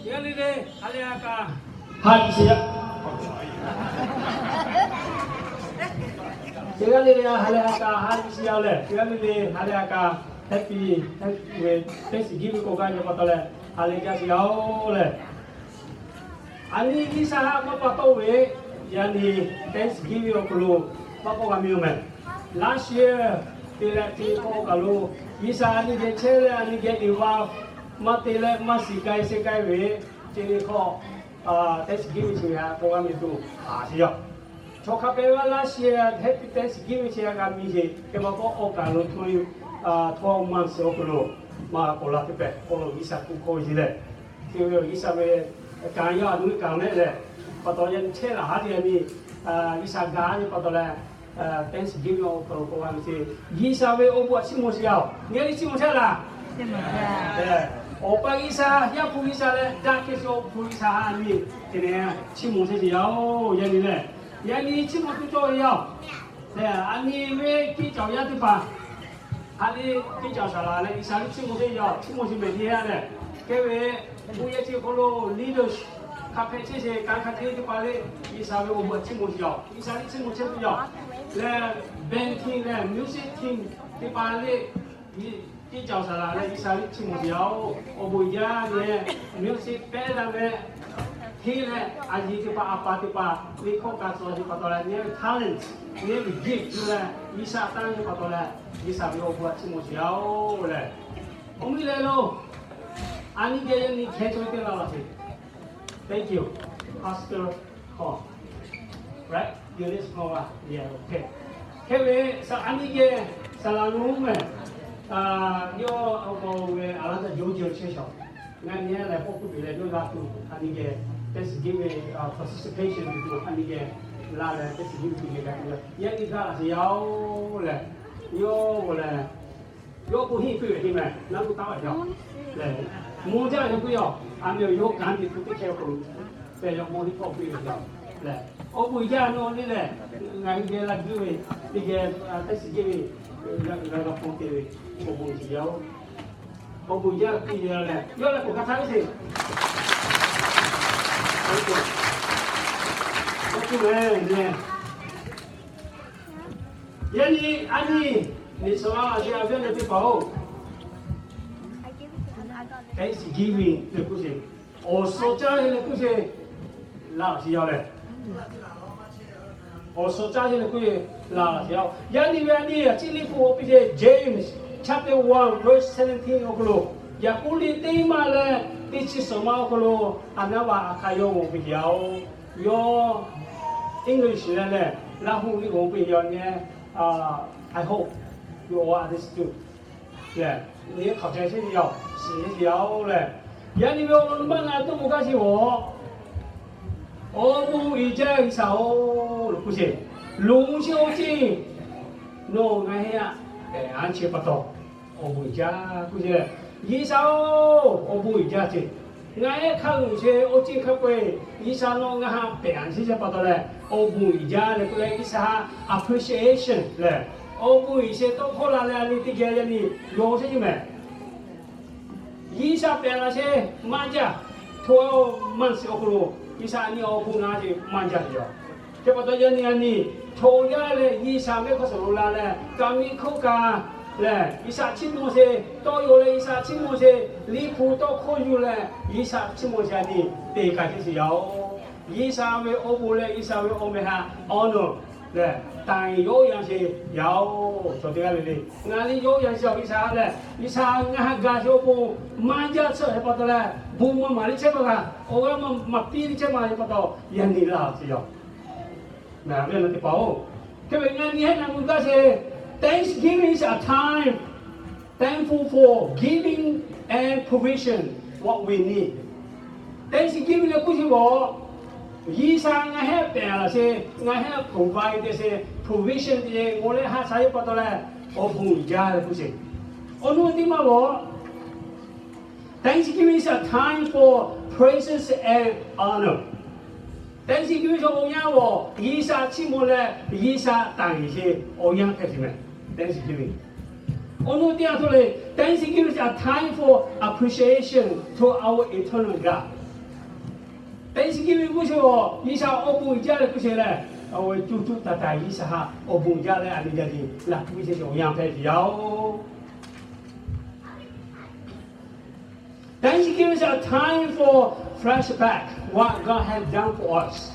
Teˇ g'aˇ le le ha lehˬ ha kaꞈ ha nyi shiˍ yaˇ. Teˇ g'aˇ le le ha lehˬ ha kaꞈ ha nyi shiˍ yaˇ lehˬ, teˇ g'aˇ le le ha lehˬ ha kaꞈ Happy, Happy Thanksgiving k'oˆ gaˇ ve pa taw leh, ha lehˬ jaˇ shiˍ yaˇ-oˬ lehˬ. Aˬ nyi G'uiˬsha haꞈ maˇ pa tawˆ ve, yaꞈ nyi Thanksgiving awˬ hk'aw lo maˇ k'oˆ g'a miˇ-oˬ mehˍ. Last year te leh te k'oˆ kaˬ lo, G'uiˬsha aˬ nyi geh chehˇ leh aˬ nyi geh iˍ va maˇ te leh maˇ shiˍ k'ai shehˍ k'ai ve, chi ve hk'aw Thanksgiving chi ve htaꞈ k'oˆ g'a miˇ tuˬ haꞈ shiˍ yaˇ. Chaw hk'a peu-eˬ last year Happy Thanksgiving chi g'a miˇ sheˍ, hk'e maˇ k'oˆ awˬ kaˬ lo hto hto maˇ shiˍ awˬ hk'aw lo maˇ k'oˆ la teˇ pehˍ k'oˆ lo G'uiˬsha kuˬ hkawˇ ve lehˬ, hk'e ve G'uiˬsha ve kanˍ yaˇ aˬ nyi kanˍ mehˆ lehˬ, pa taw yaꞈ nyi chehˇ laˬ haˉ te yaꞈ nyi G'uiˬsha gaˇ ve pa taw leh, Thanksgiving awˬ hk'aw lo k'oˆ g'a ve chi, G'uiˬsha ve awˬ bon htaꞈ chiˇ mvuh shiˍ yaˇ-oˬ. Nyi a liˇ chiˇ mvuh chehˇ laˬ. Awˬ pa G'uiˬsha, Yaˇ hpu G'uiˬsha leh daꞈ kehˬ ve Awˬ hpu G'uiˬsha haꞈ nyi, teˇ nehˬ chiˇ mvuh chehˇ shiˍ yaˇ-oˬ. Yaꞈ nyi lehˬ, yaꞈ nyi chiˇ mvuh tuˬ cawˇ ve yaˇ-oˬ. Lehˬ, aˬ nyi ve ceˇ caoˬ yaˇ teˇ hpaˍ, ha lehˬ ceˇ caoˬ saˍ laˍ leh G'uiˬsha liˇ chiˇ mvuh chehˇ yaˇ, chiˇ mvuh shiˍ mehˍ teˇ yanˇ lehˬ, hk'e ve bon yehˬ chi hk'aw lo leaders, hk'a hpehꞈ chehˇ sheˍ kanˉ hk'a te teˇ hpaˍ lehˬ, G'uiˬsha ve awˬ bon htaꞈ chiˇ mvuh shiˍ yaˇ-oˬ. G'uiˬsha liˇ chiˇ mvuh chehˇ tuˬ yaˇ-oˬ. Lehˬ, band team lehˬ music team teˇ hpaˍ lehˬ, ceˇ caoˬ saˍ laˍ leh G'uiˬsha liˇ chiˇ mvuh shiˍ yaˇ-oˬ. Awˬ bon jaˇ ve music pehˉ daꞈ ve, hteˇ leh aˬ yiˍ teˇ hpaˍ, a pa teˇ hpaˍ, liˇ hkawˇ ka tcuh ve pa taw leh, nyi ve talent, nyi ve gift yuˬ leh G'uiˬsha tanˇ ve pa taw leh, G'uiˬsha ve awˬ bon htaꞈ chiˇ mvuh shiˍ yaˇ-oˬ lehˬ. Awˬ mvuhˇ leh lo, aˬ nyi geh yaꞈ nyi hkeh cawˬ ve teˇ la laˬ sheˍ. Thank you, Pastor Paul. Right? Eunice Paul a, yeah, okay. Hk'e ve, aˬ nyi geh saˍ laˍ lonˉ mehˍ, yawˇ awˬ hk'aw lo ve a laˇ taˇ Yoˬ Jiˇ chehˇ shawˍ. Ngaˬ nyi lehˬ k'oˆ kuˇ tuˬ leh yawˇ g'a tuˬ aˬ nyi geh Thanksgiving participation tuˬ aˬ nyi geh la leh Thanksgiving tuˬ geh g'a tuˬ leh yaꞈ nyi gaˇ laˬ sheˍ yaˇ-oˬ lehˬ, yawˇ k'o lehˬ, yawˇ bon hiˆ piˇ ve teˇ mehˍ naˉ k'oˆ taˉ ve yaˇ lehˬ, mvuh jaˇ ve k'oˆ yaˇ, aˬ miˍ yawˇ kanˉ te tuˬ teˇ hkeh k'o, lehˬ yawˇ bon hiˆ k'awꞈ piˇ ve yaˇ lehˬ, awˬ bon jaˇ nawˬ le lehˬ, ngaˬ hui geh la guˇ ve, teˇ geh Thanksgiving g'a g'a hpawˇ te ve, awˬ bon shiˍ yaˇ-oˬ. Awˬ bon jaˇ piˇ ve lehˬ, yawˇ leh k'oˍ hk'a htaˇ ve sheˍ. Awˬ bon mehˍ lehˬ, yaꞈ nyi aˬ nyi, nyi saˍ laˍ a ve a ve a nyi teˇ hpaˍ-oˬ, Thanksgiving leh k'oˆ sheˍ, awˬ suhˍ caˇ ve leh k'oˆ sheˍ, laˬ shiˍ yaˇ lehˬ, awˬ suhˍ caˇ ve leh k'oˆ sheˍ, laˬ shiˍ yaˇ. Yaꞈ nyi ve a nyi a ciˉ liˇ hpu awˬ piˇ sheˍ, James chapter one verse seventeen awˬ hk'aw lo, yaꞈ k'oˆ liˇ teˇ maˇ leh teˇ chi suhˍ ma awˬ hk'aw lo, a naˉ va a hk'a yawˇ g'oꞈ piˇ yaˇ-oˬ. Yawˇ English leh lehˬ Laˇ huˍ liˇ g'oꞈ piˇ yaˇ nyi, I hope you all understood. Lehˬ, nyi hk'aˬ ceh sheˉ nyi yaˇ-oˬ, shiˍ nyi yaˇ-oˬ lehˬ, yaꞈ nyi ve awˬ lawn maˇ na tuˇ k'oˆ gaˇ sheˍ-oˬ. Awˬ bon uiˍ jaˇ G'uiˬsha-oˬ, k'oˆ sheˍ. Loˍ sheˍ oˇ ceˇ, nawˬ ngaˬ hui aꞈ pehˬ a chi pa taw, awˬ bon uiˍ jaˇ k'oˆ sheˍ. G'uiˬsha-oˬ, awˬ bon uiˍ jaˇ ceˇ. Ngaˬ hui hk'a luˬ sheˍ oˇ ceˇ hk'a peu-eˬ, G'uiˬsha nawˬ ngaˬ hui aꞈ pehˬ a chi pa taw leh, awˬ bon uiˍ jaˇ leh k'oˆ leh G'uiˬsha ha appreciation lehˬ, awˬ bon uiˍ sheˍ tawˇ hkawˇ la leh a nyi teˇ geh yaꞈ nyi yawˇ sheˉ nyi mehˍ. G'uiˬsha pehˬ laˬ sheˍ maˇ jaˇ. Hto maˇ shiˍ awˬ hk'aw lo G'uiˬsha a nyi awˬ bon na sheˍ maˇ jaˇ ve yoˬ. Hk'e pa taw yaꞈ nyi a nyi, hto yaˇ leh G'uiˬsha mehˆ hk'aˇ suhˍ lo la leh kaꞈ miˇ hkawˇ kaꞈ lehˬ, G'uiˬsha chiˇ mvuh sheˍ, tawˇ yaw leh G'uiˬsha chiˇ mvuh sheˍ, liˇ hpu tawˇ hkawˇ yuˬ leh G'uiˬsha chiˇ mvuh sheˍ a nyi te k'ai sheˍ yaˇ-oˬ. G'uiˬsha ve awˬ bon leh G'uiˬsha ve awˬ meh htaꞈ awˬ nawˬ lehˬ, tanˬ yawˇ yanˇ sheˍ yaˇ-oˬ. Chaw teˇ g'aˇ le le, ngaˬ liˇ yawˇ yanˇ sheˍ G'uiˬsha lehˬ, G'uiˬsha ngaˬ hui gaˬ sheˍ awˬ bon maˇ jaˇ tsuhˇ hk'e pa taw leh, bon maˇ maˍ liˇ chehˇ maˇ g'a, awˬ g'aˇ maˇ piˇ liˇ chehˇ maˇ g'a hk'e pa taw, yaꞈ nyi laˇ sheˍ yaˇ. Mehˍ ve teˇ hpaˍ-oˬ, hk'e ve ngaˬ nyi heˆ na mvuh gaˇ sheˍ. Thanksgiving is a time thankful for giving and provision what we need. Thanksgiving leh k'oˆ sheˍ k'o, G'uiˬsha ngaˬ hui pehˬ laˬ sheˍ, ngaˬ hui provide te sheˍ, provision te sheˍ, ngaˬ leh ha sha yeˇ pa taw leh, awˬ bon uiˍ jaˇ leh k'oˆ sheˍ. Awˬ nu teˇ maˇ k'o, Thanksgiving is a time for praises and honor. Thanksgiving chaw awˬ yanˇ k'o, G'uiˬsha chiˇ mvuh leh G'uiˬsha tanˬ yeˬ sheˍ awˬ yanˇ hpehꞈ sheˍ mehˍ. Thanksgiving. Awˬ nu teˇ yanˇ htaˇ le, Thanksgiving is a time for appreciation to our eternal God. Thanksgiving k'oˆ sheˍ, G'uiˬsha awˬ bon uiˍ jaˇ leh k'oˆ sheˍ leh, awˬ ve cuˇ cuˇ taiˍ taiˍ G'uiˬsha htaꞈ awˬ bon uiˍ jaˇ leh a nyi ga nyi laꞈ puiˉ chehˇ sheˍ awˬ yanˇ hpehꞈ ve yoˬ. Thanksgiving is a time for flashback what God has done for us.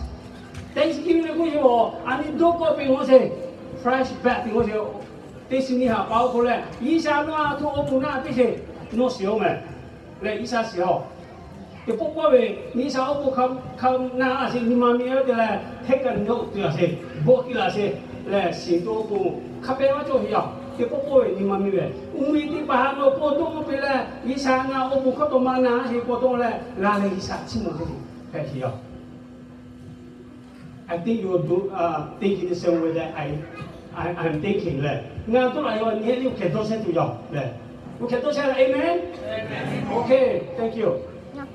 Thanksgiving ve k'oˆ sheˍ, a nyi dawˇ kawˆ ve g'awˇ sheˍ, flashback ve g'awˇ sheˍ, teˇ shiˍ nyi haꞈ pa oˇ hk'aw leh G'uiˬsha nawˬ a htoꞈ awˬ bon naˆ teˇ sheˍ nawˬ shiˍ-oˬ mehˍ leh G'uiˬsha shiˍ-oˬ. Teˇ pawˆ pawˆ ve G'uiˬsha awˬ bon hk'a naˆ a sheˍ nyi ma miˇ ve te leh, hteˇ kaꞈ nyi oˇ tuˬ a sheˍ, bawˆ tiˇ la sheˍ lehˬ, shiˍ tuˬ awˬ bon hk'a pehꞈ maˇ cawˬ sheˍ yaˇ. Teˇ pawˆ pawˆ ve nyi ma miˇ ve, uˇ ve teˇ hpaˍ htaꞈ nawˬ paw dawˇ k'oˆ piˇ leh, G'uiˬsha ngaˬ awˬ bon hkawˇ tawꞈ ma naˆ a sheˍ paw dawˇ leh, la leh G'uiˬsha chiˇ mvuh teˇ hpaˍ hpehꞈ sheˍ yaˇ. I think you do, uh, thinking the same way that I, I, I'm thinking leh. Ngaˬ dawˇ la yaˇ nyi heˆ le, oˇ hkeh dawˇ shehˍ tuˬ yaˇ leh. Oˇ hkeh dawˇ shehˍ leh, amen? Okay, thank you.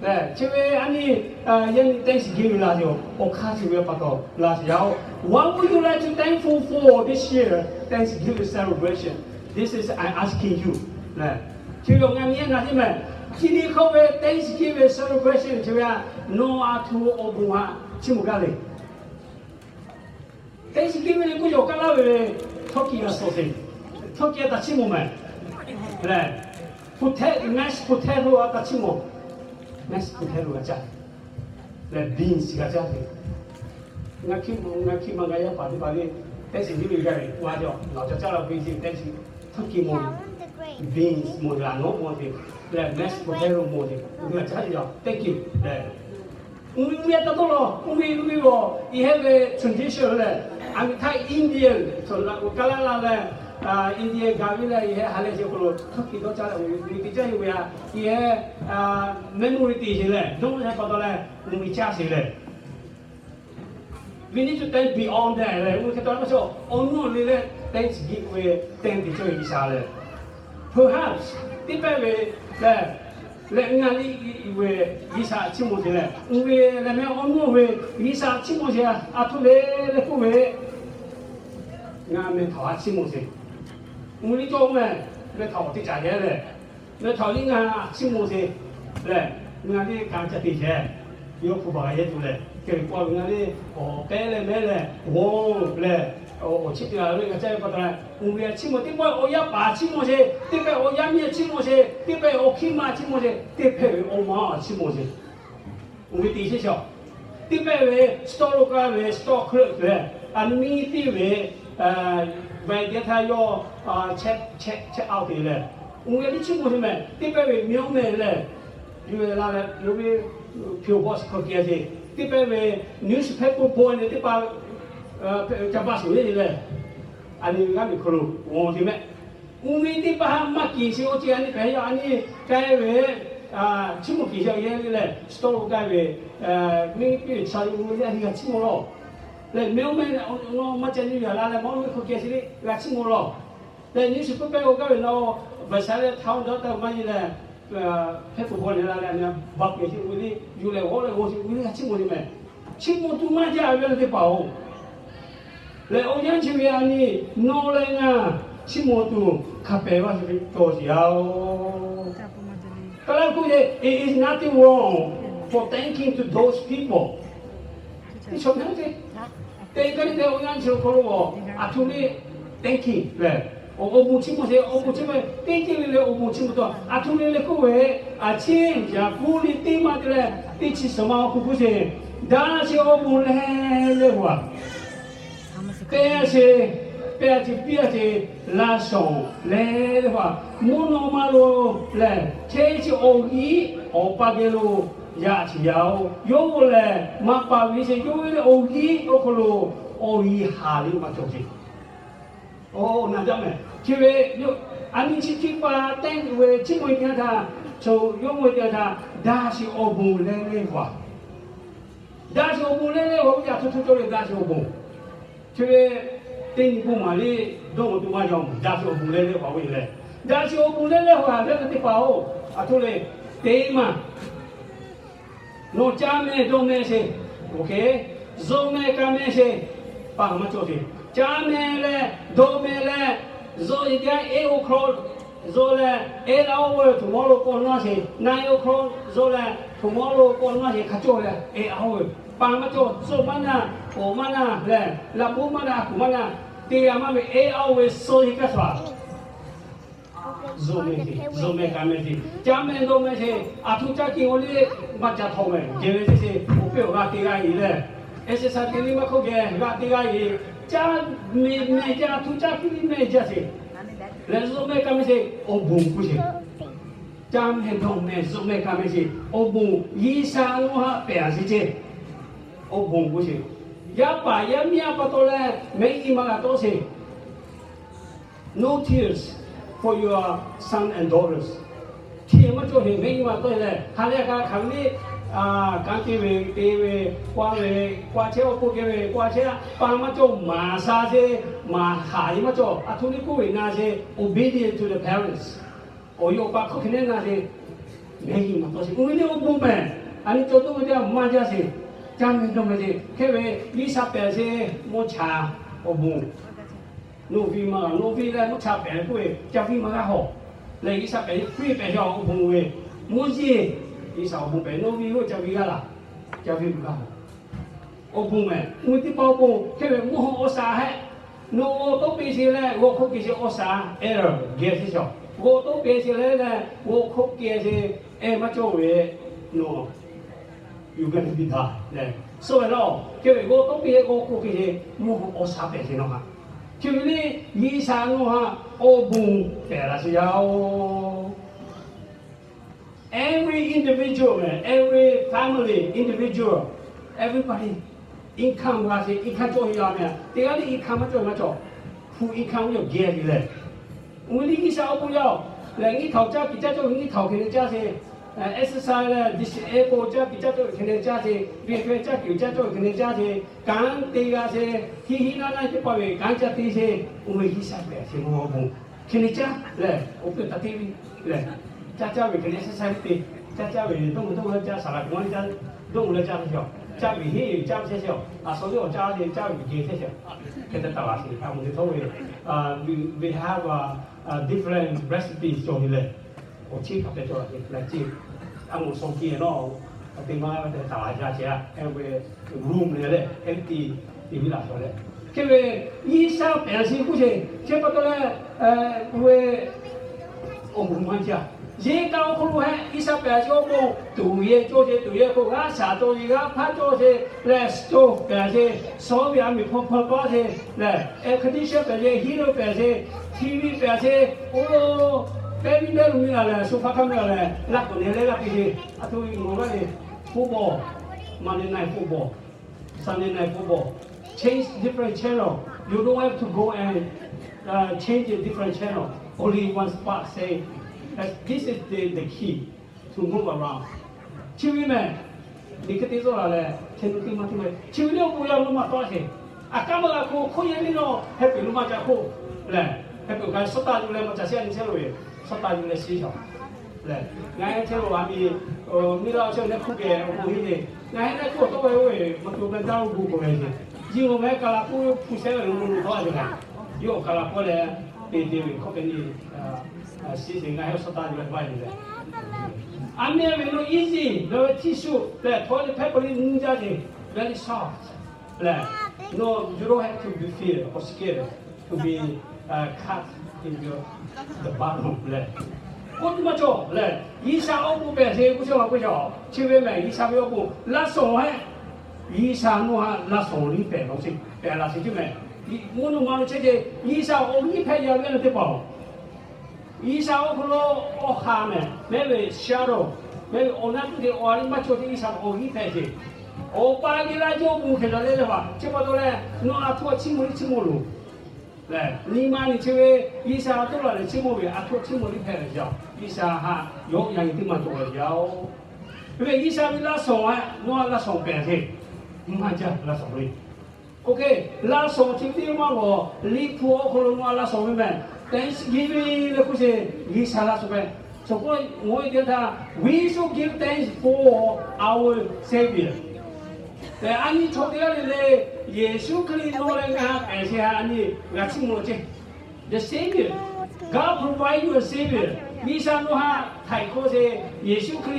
Leh chi ve a nyi, yaˇ nyi Thanksgiving la yoˬ. Awˬ hk'aˇ chi ve pa taw la yoˬ. What would you like to thankful for this year Thanksgiving celebration? This is I asking you. Leh chi ve ngaˬ nyi ngaˬ teˇ mehˍ, chi nyi hk'aw ve Thanksgiving celebration chi ve a, nawˬ a htoꞈ awˬ bon htaꞈ chiˇ mvuh gaˇ le. Thanksgiving ve k'oˆ yaw kaˉ laˇ ve, turkey a suh sheˍ. Turkey a taꞈ chiˇ mvuh mehˍ lehˬ, potato, mashed potato a taꞈ chiˇ mvuh. Mashed potato g'a caˇ lehˬ, beans g'a caˇ sheˍ. Ngaˬ hkiˇ ma ngaˬ yaˇ paˍ teˇ hpaˍ le, Thanksgiving g'a ve wa jaw, nawˬ ca caˇ la beans, Thanksgiving, turkey mvuh, beans mvuh, laꞈ nawˉ mvuh sheˍ lehˬ, mashed potato mvuh sheˍ, g'a caˇ ve yaˇ, thank you lehˬ. Mvuhˇ miˬ a taˇ dawˇ law, mvuhˇ miˬ mvuhˇ miˬ g'awˬ, i heˆ ve tradition lehˬ, a miˬ htaˇ Indian, kaˉ laˇ la leh, Indian gaˬ ve leh i heˆ ha lehˬ sheˍ k'o lo, hkawˇ kiˬ dawˇ caˇ leh, mvuhˇ miˬ te caˇ ve a, i heˆ, memory te sheˍ lehˬ, dawˇ leh pa taw leh, mvuhˇ miˬ caˇ sheˍ lehˬ. We need to think beyond that leh, mvuhˇ miˬ hk'e taw leh maˇ cawˬ, awˬ nuˇ le leh, thanksgiving ve, thank te cawˇ ve G'uiˬsha lehˬ. Perhaps teˇ pehˇ ve lehˬ, leh ngaˬ liˇ ve G'uiˬsha chiˇ mvuh sheˍ lehˬ, uˇ ve lehˬ mehˆ awˬ nuˇ ve G'uiˬsha chiˇ mvuh sheˍ a htoꞈ le leh k'oˆ ve, ngaˬ meh htaꞈ a chiˇ mvuh sheˍ. Uˇ liˇ cawˇ meh, meh htaꞈ awˬ teˇ caꞈ yehˇ lehˬ, meh htaꞈ liˇ ngaˬ chiˇ mvuh sheˍ lehˬ, ngaˬ liˇ ka ca te sheˍ. Yawˇ hpu baˬ yehˇ tuˬ lehˬ, kehˬ ve k'aw ve ngaˬ liˇ awˬ pehˉ leh mehˉ leh g'awˇ lehˬ, awˬ chiˇ te la ve ngaˬ caˇ ve pa taw leh, uˇ ve a chiˇ mvuh, teˇ pawˆ awˬ yaˇ paˍ chiˇ mvuh sheˍ, teˇ pehˇ awˬ yaˇ miˇ chiˇ mvuh sheˍ, teˇ pehˇ awˬ hkiˇ ma chiˇ mvuh sheˍ, teˇ pehˇ ve awˬ ma a chiˇ mvuh sheˍ. Uˇ ve te sheˍ shaˍ. Teˇ pehˇ ve store lo kaˇ ve store clerk lehˬ, a nyi miˇ teˇ ve, vaˬ teˇ htaˇ yawˇ check, check, check out te lehˬ, uˇ ve a liˇ chiˇ mvuh sheˍ mehˍ. Teˇ pehˇ ve mailman lehˬ, yuˬ leh la leh yawˇ ve P O box hk'aw kehˬ sheˍ. Teˇ pehˇ ve newspaper boy lehˬ, teˇ pa ca baˆ shuˍ ve lehˬ, a nyi g'aˇ miˬ hk'aw lo g'awˬ te mehˆ. Uˇ ve teˇ pa maˇ kiˬ sheˍ, oˇ ceuˬ a nyi pehꞈ yaˇ a nyi k'ai ve, chiˇ mvuh kiˬ sheˍ yehˇ lehˬ, store lo k'ai ve, miˇ piˇ ve chaw uˇ ve a nyi g'a chiˇ mvuh lawˬ. Lehˬ mailman lehˬ, maˇ ca nyi yaˬ la leh maˇ ve hk'aw kehˬ sheˍ le g'a chiˇ mvuh lawˬ. Lehˬ newspaper k'oˆ gaˇ ve nawˬ, vaˬ sha leh htaˇ dawˇ taˇ maˇ nyi lehˬ, hpehˇ pfuhˍ bawˬ nehˬ la leh a nyi baˆ kehˬ sheˍ uˇ ve le, yuˬ leh g'awˇ leh g'awˬ sheˍ uˇ ve g'a chiˇ mvuh sheˍ mehˍ. Chiˇ mvuh tuˬ maˇ jaˇ ve teˇ hpaˍ-oˬ. Lehˬ awˬ yanˇ chi ve a nyi nawˬ leh ngaˬ chiˇ mvuh tuˬ hk'a pehˍ vaˇ sheˍ ve cawˬ sheˍ yaˇ-oˬ. Kaˉ laˇ k'oˆ ve, it is nothing wrong for thanking to those people. Teˇ chaw mehˉ te, te kaˇ liˇ te awˬ yanˇ chi awˬ hk'aw lo a htoꞈ le thanking lehˬ, awˬ bon chiˇ mvuh sheˍ, awˬ bon chiˇ mvuh, teˇ ceuˬ le le awˬ bon chiˇ mvuh taw a htoꞈ le le k'oˆ ve, a ciˉ yaꞈ kuˉ liˇ teˇ maˇ te leh teˇ chi suhˍ ma awˬ hk'aw k'oˆ sheˍ, daꞈ sheˍ awˬ bon leh leh g'aꞈ pehˇ sheˍ, pehˇ a ce piˇ a ce, laˇ shawˍ leh leh g'aꞈ mvuhˇ naw ma lo lehˬ, chehˇ chi awˬ g'uiˬ awˬ pa geh lo yaꞈ sheˍ yaˇ-oˬ. Yawˇ hui lehˬ maˇ pa ve sheˍ, yawˇ hui lehˬ awˬ g'uiˬ awˬ hk'aw lo awˬ g'uiˬ haˍ liˇ maˇ cawˬ sheˍ. Oˬ, naˬ jaˇ mehˍ. Chi ve a nyi chi teˇ hpaˍ te ve chiˇ mvuh e te htaˇ, chaw yawˇ mvuh e te htaˇ, daꞈ sheˍ awˬ bon leh leh g'aꞈ Daꞈ sheˍ awˬ bon leh leh g'aꞈ ve a htoꞈ htoꞈ cawˇ leh daꞈ sheˍ awˬ bon. Chi ve teˇ nyi bon maˍ liˇ dawˇ g'aꞈ tuˬ maˇ yaw, daꞈ sheˍ awˬ bon leh leh g'aꞈ ve lehˬ, daꞈ sheˍ awˬ bon leh leh g'aꞈ ve teˇ hpaˍ-oˬ, a htoꞈ le, teˇ maˬ nawˬ caˇ meh dawˇ meh sheˍ, oˬ hk'e, zuhꞈ meh kaꞈ meh sheˍ, paˍ maˇ cawˬ sheˍ. Caˇ meh leh dawˇ meh leh, zuhꞈ e teˇ g'aˇ e oˇ hk'aw Zo leh eight hour tomorrow k'awꞈ naˇ sheˍ, nine o'clock zo leh tomorrow k'awꞈ naˇ sheˍ hk'a cawˇ leh eight hour. Pa maˇ cawˇ, tcuh maˇ naˇ, awˬ maˇ naˇ lehˬ, laꞈ bon maˇ naˇ, a kuˬ maˇ naˇ, teˇ g'aˇ maˇ ve eight hour suh heˆ kaˇ shuˍ a. Zuhꞈ mehˍ sheˍ, zuhꞈ mehˍ kaꞈ mehˍ sheˍ, caˇ mehˍ dawˬ mehˍ sheˍ, aˬ htoꞈ caˇ kehˬ awˬ liˇ maˇ ca htaꞈ mehˍ geh ve teˇ sheˍ, awˬ pehˇ awˬ g'aˇ teˇ g'aˇ e leh, exercise teˇ liˇ maˇ hk'oˆ geh g'aˇ teˇ g'aˇ e, caˇ mehˍ mehˍ caˇ aˬ htoꞈ caˇ kehˬ liˇ mehˍ jaˇ sheˍ. Leh zuhꞈ mehˍ kaꞈ mehˍ sheˍ, awˬ bon k'oˆ sheˍ. Caˇ mehˍ dawˬ mehˍ zuhꞈ mehˍ kaꞈ mehˍ sheˍ, awˬ bon G'uiˬsha nawˬ haꞈ pehˬ a sheˍ ceˇ. Awˬ bon k'oˆ sheˍ. Yaˇ paˍ yaˇ miˇ a pa taw leh mehˆ nyi ma g'a tawˆ sheˍ. No tears for your son and daughters. Hti maˇ cawˇ sheˍ, mehˆ nyi ma tawˆ leh, ha lehˬ g'a hkanˍ ve kanˉ te ve te ve, k'oˆ ve, k'oˆ chehˇ awˬ pon kehˬ ve k'oˆ chehˇ, pa maˇ cawˇ maˍ sha sheˍ, maˍ haˍ ve maˇ cawˇ, aˬ htoꞈ liˇ k'oˆ ve na sheˍ, obedient to the parents. Awˬ yawˇ pa hk'oˆ hk'e neˉ na sheˍ, mehˆ nyi ma tawˆ sheˍ. Oˇ ve teˇ awˬ bon mehˍ, a nyi cawˬ toˆ ve teˇ g'aˇ maˇ jaˇ sheˍ, caˇ mehˍ dawˬ mehˍ sheˍ. Hk'e ve G'uiˬsha pehˬ sheˍ, mvuhˇ cha awˬ bon. Nawˬ viˇ ma, nawˬ viˇ leh mvuhˇ cha pehˬ k'oˆ ve, ca viˇ ma g'aˇ hawˬ. Leh G'uiˬsha pehˬ ve hkui pehˬ ve awˬ bon ve, mvuhˇ yeˬ, G'uiˬsha awˬ bon pehˬ, nawˬ viˇ lo ca viˇ g'aˇ laˬ, ca viˇ ma g'aˇ hawˬ. Awˬ bon mehˍ, oˇ ve teˇ pa awˬ bon hk'e ve mvuhˇ hawˬ awˬ shaˍ hehˆ. Nawˬ g'awˬ toˉ peꞈ sheˍ leh g'awˬ hk'oˆ kehˬ sheˍ awˬ shaˍ, error geh sheˍ shaˍ. G'awˬ toˉ peꞈ sheˍ leh leh g'awˬ hk'oˆ kehˬ sheˍ, eh maˇ cawˇ ve, nawˬ yuˬ gaˇ ve biˇ daꞈ leh suh ve laˇ. Hk'e ve g'awˬ toˉ peꞈ g'awˬ hk'oˆ kehˬ sheˍ mvuhˇ hawˬ awˬ shaˍ pehˬ sheˍ nawˬ haꞈ. Hk'e ve le, G'uiˬsha nawˬ haꞈ awˬ bon pehˬ laˇ sheˍ yaˇ oˬ. Every individual, every family, individual, everybody, income g'a sheˍ, income cawˬ ve yaˇ mehˍ. Teˇ g'aˇ le income maˇ cawˬ maˇ cawˬ, full income ve awˬ geh ve lehˬ, oˇ ve le G'uiˬsha awˬ bon yaˇ oˬ. Lehˬ nyiˇ htaoˍ caˇ kuiˬ caˇ cawˬ ve nyiˇ htaoˍ hk'e le caˇ sheˍ, exercise leh disabled caˇ kuiˬ caˇ cawˬ ve hk'e le caˇ sheˍ, ve hk'e caˇ kuiˬ caˇ cawˬ ve hk'e le caˇ sheˍ, kanˉ te g'a sheˍ, hiˆ hiˆ naˇ naˇ teˇ hpaˍ ve kanˉ caˇ te sheˍ, oˇ ve G'uiˬsha pehˬ sheˍ mvuhˇ awˬ bon. Hk'e le caˇ lehˬ, awˬ peuˬ taˍ te ve lehˬ, caˇ caˇ ve hk'e le exercise te, caˇ caˇ ve dawˇ mvuh dawˇ mvuh caˇ, saˍ laꞈ k'oˍ le caˇ, dawˇ mvuh leh caˇ ve sheˍ, caˇ ve heˆ caˇ ve chehˇ sheˍ, a shu yawˇ caˇ le caˇ ve geh chehˇ sheˍ. Hk'e te taˍ laˬ sheˍ, a moˍ te htawˇ ve, we have a different recipe cawˬ ve lehˬ, awˬ chiˇ hk'a pehꞈ cawˬ laˬ sheˍ leh ceˇ. A moˍ shaw kiˇ nawˇ, a te maˇ ve te taˍ laˬ jaˇ sheˍ a, every room le leh empty te viˉ laˬ shaw leh. Hk'e ve G'uiˬsha pehˬ sheˍ k'oˆ sheˍ, chi pa taw leh, oˇ ve awˬ moˍ maˇ jaˇ. Yeˇ kaꞈ awˬ hk'aw lo hehˆ G'uiˬsha pehˬ sheˍ awˬ pon tuˍ yehˬ cawˬ sheˍ, tuˍ yehˬ hk'oˆ g'aˇ shaˍ cawˬ sheˍ, g'aˇ hpaˇ cawˬ sheˍ lehˬ, stove pehˬ sheˍ, sawˉ ve a miˬ hpawˇ hpawˇ paˇ sheˍ lehˬ, air condition pehˬ sheˍ, heater pehˬ sheˍ, T V pehˬ sheˍ, oˇ lo pehˇ viˉ pehˇ lo miˬ la lehˬ, sofa hk'aˇ miˬ la lehˬ, laˇ k'oˍ nehˬ leh g'aˇ te sheˍ. A htoꞈ ve mawˬ g'aˇ le, football, Monday night football, Sunday night football, change different channel. You don't have to go and change a different channel. Only one spot. Say, this is the the key to move around. Chi ve mehˍ, liꞈ hk'e te tcuh laˬ leh, hk'e nuˇ teˇ maˇ teˇ maˇ chi ve le awˬ bon yaˇ lo maˇ tawˆ sheˍ. A kaˉ maˇ g'a k'o, hk'oˆ yehˇ miˇ nawˇ heh peuˬ lo maˇ ca hk'oˆ lehˬ, heh peuˬ kaꞈ shawˉ taˇ yuˬ leh maˇ ca sheˍ a nyi chehˇ lo ve, shawˉ taˇ yuˬ leh shiˍ shaˍ lehˬ, ngaˬ heh chehˇ lo a miˬ, miˇ laˇ chehˇ leh hk'oˆ geh awˬ bon heˆ le. Ngaˬ heh leh hk'oˆ tawˆ ve oˇ ve maˇ to leh daˇ lo gu k'oˆ ve sheˍ. Yiˇ mawˬ meh kaˬ laˬ k'oˆ hpu shehˉ ve lo mvuhˇ lo tawˆ a ve kaꞈ, yawˇ kaˬ laˬ k'oˆ leh te te ve hkawˇ hk'e nyi shiˍ sheˍ, ngaˬ heh shawˉ taˇ yuˬ leh maˇ yuˬ leh. A mehˇ ve lo easy, nawˬ ve htiˇ shuˆ lehˬ, htawˇ le hpehˇ k'o le nyi jaˇ sheˍ, very soft lehˬ, no, you don't have to be fear or scared to be cut in your the bottom lehˬ, k'oˆ tuˬ maˇ cawˬ lehˬ, G'uiˬsha awˬ bon pehˬ sheˍ k'oˆ chehˇ a k'o, chi ve mehˍ G'uiˬsha ve awˬ bon laˇ shawˍ hehˆ. G'uiˬsha nawˬ haꞈ laˇ shawˍ liˇ pehˬ law sheˍ, pehˬ laˬ sheˍ ceˇ mehˍ. Mvuhˇ naw ma lo chehˇ ce, G'uiˬsha awˬ liˇ hpehꞈ yaꞈ ve a teˇ hpaˍ-oˬ, G'uiˬsha awˬ hk'aw lo awˬ ha mehˍ, mehˉ ve shadow, mehˉ ve awˬ naˆ tuˬ te awˬ ha liˇ maˇ cawˬ te G'uiˬsha awˬ liˇ hpehꞈ sheˍ. Awˬ pa geh laˇ jaˇ awˬ bon hk'e la leh leh hpaˍ, chi pa taw leh nawˬ a htoꞈ ma chiˇ mvuh liˇ chiˇ mvuh loˬ lehˬ, nyi ma nyi chi ve G'uiˬsha a toˉ la leh chiˇ mvuh ve a htoꞈ ma chiˇ mvuh liˇ hpehꞈ ve yaˇ-oˬ. G'uiˬsha haꞈ yawˇ yaꞈ nyi teˇ maˇ cawˬ ve yaˇ-oˬ. Ve G'uiˬsha ve laˇ shawˍ a, nawˬ a laˇ shawˍ pehˬ sheˍ, maˇ jaˇ laˇ shawˍ ve. Oˇ hk'e laˇ shawˍ chi teˇ maˇ g'awˬ, liꞈ hpu awˬ hk'aw lo nawˬ a laˇ shawˍ ve mehˍ, thanksgiving leh k'oˆ sheˍ, G'uiˬsha laˇ shawˍ mehˍ. Shawˍ k'oˆ, ngaˬ hui teˇ htaˇ, we should give thanks for our Savior. Lehˬ, a nyi chaw teˇ g'aˇ le le, Yeˍsuˆ Hkriꞈ nawˬ leh ngaˬ pehˬ sheˍ a nyi g'a chiˇ mvuh ceˇ. The Savior. God provide you a Savior. G'uiˬsha nawˬ htaꞈ htaiˍ hk'awꞈ ve Yeˍsuˆ Hkriꞈ